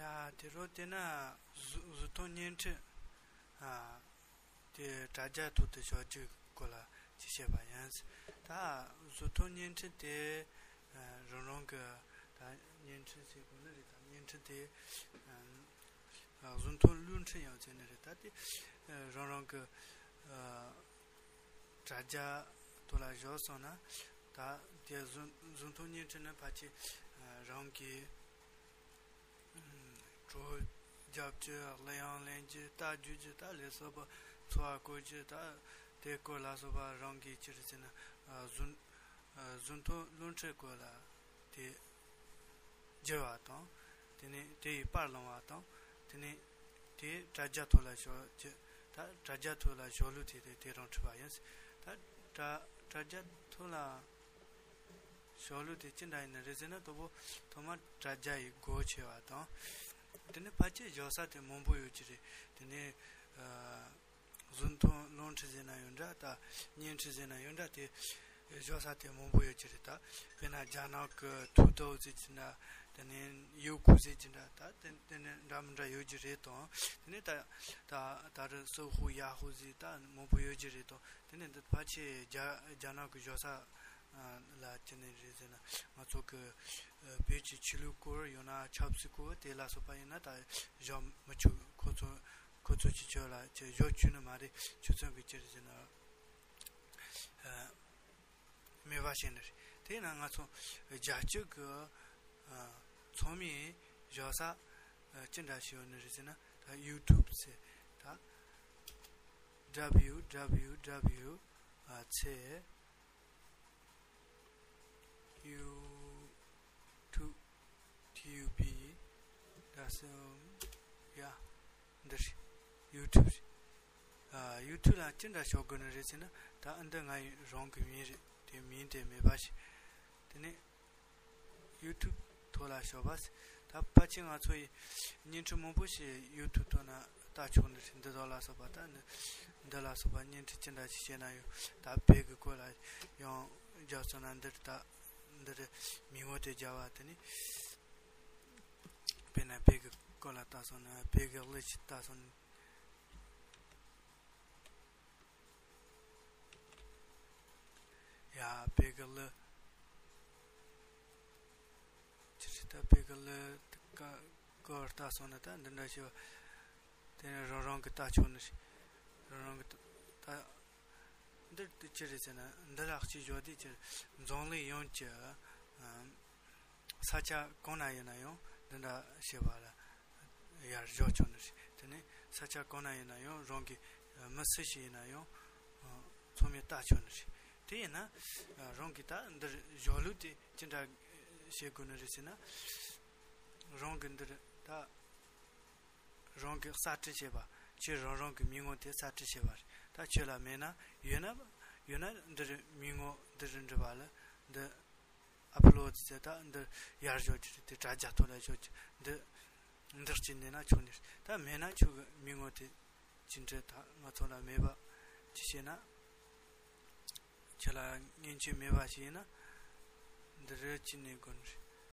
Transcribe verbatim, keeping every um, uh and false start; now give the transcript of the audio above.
ཨ། དེ་རུ་དེ་ན་གཟུ- གཟུགས་མཐོང་བརྙན་འཕྲིན། ཨ། དེ་དྲ་རྒྱ་ཐོག་ཏུ་ཞོག་རྒྱུའི་སྐོར་ལ་ཅིག་བཤད་པ་ཡིན། ད་གཟུགས་མཐོང་བརྙན་འཕྲིན་དེ། ཨ། རང་རང་གི་ད་བརྙན་འཕྲིན་ཟེར་དགོས་ནི་རེད། ད་བརྙན་འཕྲིན་དེ། ཨ། གཟུགས་མཐོང་གློག་འཕྲིན་ཡང་ཟེར་ནི་རེད། ད་དེ་རང་རང་གི། ཨ། དྲ་རྒྱ་ཐོག་ལ་བཞག་སོང་ན། ད་དེ་གཟུགས- གཟུགས་མཐོང་བརྙན་འཕྲིན་ནི་ཕལ་ཆེར་རང་གི་གྲོགས་རྒྱབ་རྒྱུ། གླུ་དབྱངས་ལེན་རྒྱུ། རྟ་རྒྱུག་རྒྱུ། ད་ལས་བཟོ་པ་འཚོ་བ་སྐོར་རྒྱུ། ད་དེ་སྐོར་ལ་སོགས་པ་རང་གི་ཅི་རེད་ཟེར་ན། གཟུགས- གཟུགས་མཐོང་གློག་འཕྲིན་སྐོར་ལ་དེ། བསྒྱུར་བ་དང་། དེ་ནས་དེ་ཡི་པར་བླངས་པ་དང་། དེ་ནས་དེ་དྲ་རྒྱ་ཐོག་ལ་ཞོག་རྒྱུ། ད་དྲ་རྒྱ་ཐོག་ལ་ཞོག་ལུགས་དེ་དེ་དེ་རང་འཁྲིད་པ་ཡིན། ད་དྲ- དྲ་རྒྱ་ཐོག་ལ་ཞོག་ལུགས་དེ་ཅི་འདྲ་ཡིན་ནི་རེད་ཟེར་ན། དང་པོ་ཐོག་མར་དྲ་རྒྱ་ཡི་སྒོ་ཕྱེ་བ་དང་། དེ་ནས་ཕལ་ཆེར་བཞག་ས་དེ་མང་པོ་ཡོད་ཀྱི་རེད། དེ་ནས། ཨ། གཟུགས་མཐོང་གློག་འཕྲིན་ཟེར་ན་ཡང་འདྲ། ད་བརྙན་འཕྲིན་ཟེར་ན་ཡང་འདྲ། དེ་བཞག་ས་དེ་མང་པོ་ཡོད་ཀྱི་རེད། ད་དཔེར་ན་རྒྱ་ནག་གི་ཐུའུ་ཏའོ་ཟེར་གྱི་འདྲ། དེ་ནས་ཡོ་ཁུ་ཟེར་གྱི་འདྲ། ད་དེ་དེ་ནས་འདྲ་མི་འདྲ་ཡོད་ཀྱི་རེད་དང་། དེ་ནས་ད་ད་ད་རུ་སུའུ་ཧུ་ཡ་ཧུ་ཟེར་ད་མང་པོ་ཡོད་ཀྱི་རེད་དང་། དེ་ནས་འདི་ཕལ་ཆེར་རྒྱ- རྒྱ་ནག་གི་བཞག་ས་ལ་ཅི་ནས་རེད་ཟེར་ན། ང་ཚོ་གི་བོད་ཀྱི་ཆོས་ལུགས་སྐོར། ཡང་ན་ཆབ་སྲིད་སྐོར། དེ་ལ་སོགས་པ་ཡིན་ན་ད་བཞག་མི་ཆོག་ཁོ་ཚོ- ཁོ་ཚོ་གི་ཆོས་ལ་ཅི་བཞག་བཅུག་ནི་མ་རེད། ཆོས་ཚན་གི་ཅི་རེད་ཟེར་ན། ཨ། མེད་པ་བྱས་ནི་རེད། དེས་ན་ང་ཚོ་རྒྱལ་སྤྱི་གི། ཨ། ཚང་མས་བཞག་ས། ཨ། ཅི་འདྲ་ཞིག་ཡོད་ནི་རེད་ཟེར་ན། ད་ཡུ་ཊུབ་ཟེར། ད་W W W ཚེ། ཡུ་ཊུབ། T U B ད་སེམས། ཡ། འདི་རེད། ཡུ་ཊུབ་རེད། ཨ། ཡུ་ཊུབ་ལ་ཅི་འདྲ་ཞོག་དགོས་ནི་རེད་ཟེར་ན། ད་འདི་ང་ཡི་རང་གི་མིང་རེད། དེ་མིང་དེ་མེད་པ་ཞིག་དེ་ནས་ཡུ་ཊུབ་ཐོག་ལ་ཞོག་པ། ད་ཕལ་ཆེར་ང་ཚོ་ཡི་བརྙན་འཕྲིན་མང་པོ་ཞིག་ཡུ་ཊུབ་ཐོག་ན་ལྟ་ཆོག་ནི་རེད། འདི་དག་ལ་སོགས་པ། ད་འདི- འདི་ལ་སོགས་པ་བརྙན་འཕྲིན་ཅི་འདྲ་ཞིག་བྱས་ན་ཡང་། ད་བོད་ཀྱི་སྐོར་ལ་ཡང་རྒྱབ་སོང་ན། འདིར་ད་འདིར་མིང་ངོ་དེ་རྒྱབ་པ། དེ་ནས་དཔེར་ན་བོད་ཀྱི་སྐོར་ལ་ལྟ་སོང་ན། བོད་ཀྱི་གླུ་ཞིག་ལྟ་སོང་ན། ཡ། བོད་ཀྱི་གླུ། ཅི་རེད། ད་བོད་ཀྱི་གླུ་དེ་ཀ- སྐོར་ལྟ་སོང་ན། ད་འདི་འདྲ་ཞིག་དེ་ནས་རང་རང་གི་ལྟ་ཆོག་ནི་རེད། རང་རང་གི་ལྟ- ད་འདིར་དེ་ཅི་རེད་ཟེར་ན། འདི་ལ་གཅིག་བཞག་དུས་ཅི་རེད། འཛམ་གླིང་ཡོངས་ཀྱི། ཨ། ས་ཆ་གང་ན་ཡིན་ན་ཡང་འདི་འདྲ་བྱེད་པ་ལ་ཡར་བཞག་ཆོག་ནི་རེད། དེ་ནས་ས་ཆ་གང་ན་ཡིན་ན་ཡང་། རང་གི་མི་སུ་ཞིག་ཡིན་ན་ཡང་ཚང་མས་ལྟ་ཆོག་ནི་རེད། དེ་ཡིན་ན་རང་གིས་ད་འདིར་བཞག་ལུགས་དེ་ཅི་འདྲ་བྱེད་དགོས་ནི་རེད་ཟེར་ན། རང་གིས་འདིར་ད་རང་གིས་གསར་སྐྲུན་བྱས་པ། ཁྱེད་རང་རང་གི་མིང་ངོ་དེ་གསར་སྐྲུན་བྱས་པ་རེད། ད་ཁྱོད་ལ་མེད་ན། ཡོད་ན- ཡོད་ན་འདིར་མིང་ངོ་འདིར་འབྲི་བ་ལ། འདི་ཨབ་ལོ་ཌི་ཟེར། ད་འདི་ཡར་བཞག་རྒྱུ་རེད། དེ་དྲ་རྒྱ་ཐོག་ལ་བཞག་རྒྱུ། འདི- འདི་གཅིག་མེད་ན་ཆོག་ནི་རེད། ད་མེད་ན་ཁྱོད་ཀྱི་མིང་ངོ་དེ་ཅི་འབྲི། ད་ང་ཚོ་ལ་མེད་པ་ཅི་བྱས་ན། ཁྱེད་ལ་སྔོན་ཆད་མེད་པ་ཞིག་ཡིན་ན། འདི་རུ་ཅི་ནས་དགོས་ནི་རེད།